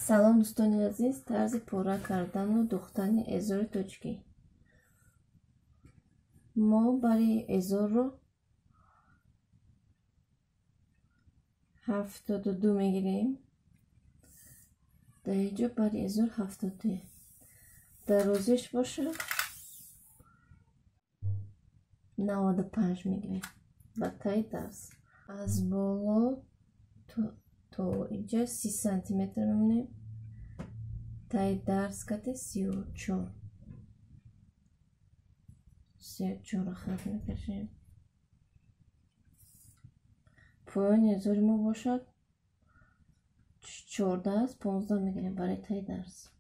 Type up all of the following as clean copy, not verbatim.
Салом дӯстони азиз, тарзи пора кардану духтани эзори тоҷикӣ. Мо бари эзорро 72 мегирем. Дар инҷо бари эзор 72. Дарозиш боша 95 мегирем. Ба таи дарз. Аз боло то инҷа 30 сантиметр мемонем. Таи дарз кати 34. 34 хат мекашем. Поёни эзори мо бошад 14 аст, 15 мегирем барои таи дарз.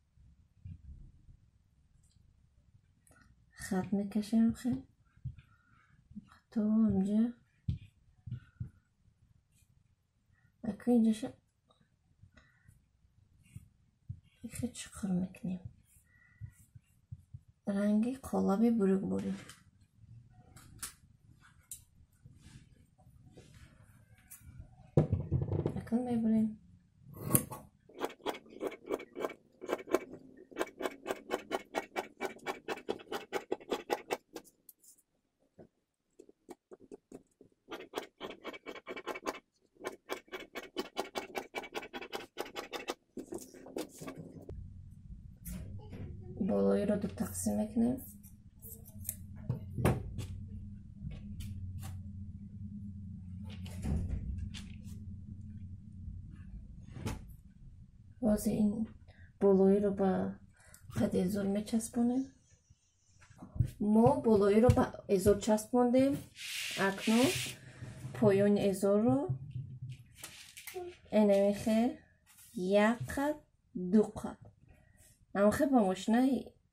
Хат мекашем хел то инҷа. Ака инҷаша хел чуқур мекунем. Ранги қолаби бурукбурӣ. Акун мебурем. Болоиро ду тақсим мекунем. Боз ин болоиро ба қад эзор мечаспонем. Мо болоиро ба эзор часпондем. Акнун поёни эзорро энамихе як қад, ду қад. Амхе ба мошина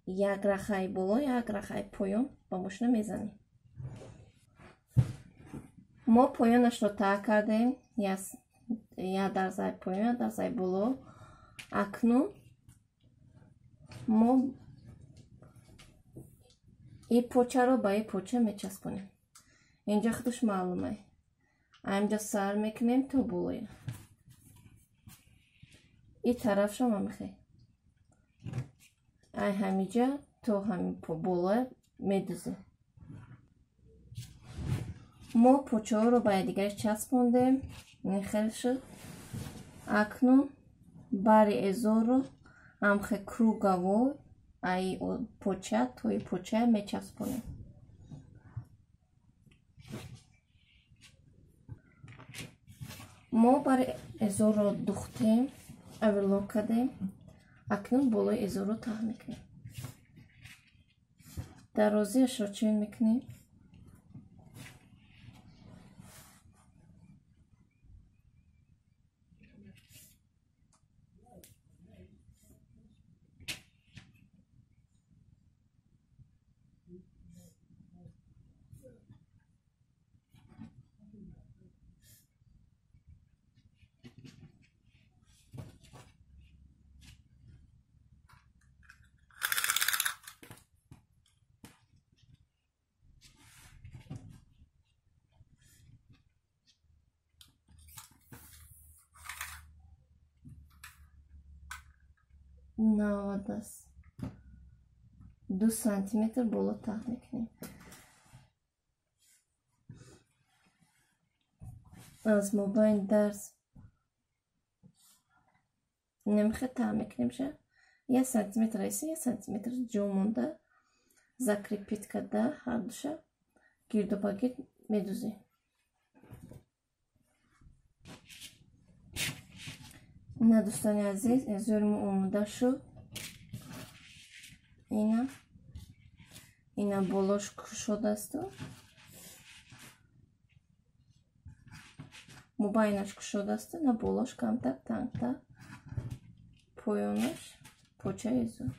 як рахаи боло, як рахаи поён ба мошина мезанем. Мо поёнашро таа кардем, як дарзаи поён, як дарзаи боло. Акнун мо и почаро ба и поча мечаспонем. Инҷа худаш маълуме. Инҷа сар мекунем то болоя. И тарафшо ма мехе. Ай ҳамиҷа то ҳамин болоя медузем. Мо почаҳоро ба якдигар часпондем. Ин хел шуд. Акнун бари эзорро ҳамхе круговой ай поча то и поча мечаспонем. Мо бари эзорро духтем, оверлок кардем. Акнун болои эзорро таҳ мекунем. Дарозиашро чен мекунем. Навадас 2 сантиметр боло таҳ мекунем. Аз мобайн дарз намехе таҳ мекунем ша. 1 сантиметр айси, 1 сантиметр ҷо монда закрепит карда ҳардуша гирду ба гирд медузем. Ина дӯстони азиз, эзори мо омода шуд. Ина болош кушодасту. Мобайнаш кушодасту, ина болош камтар тангтар. Поёнаш поча эзор.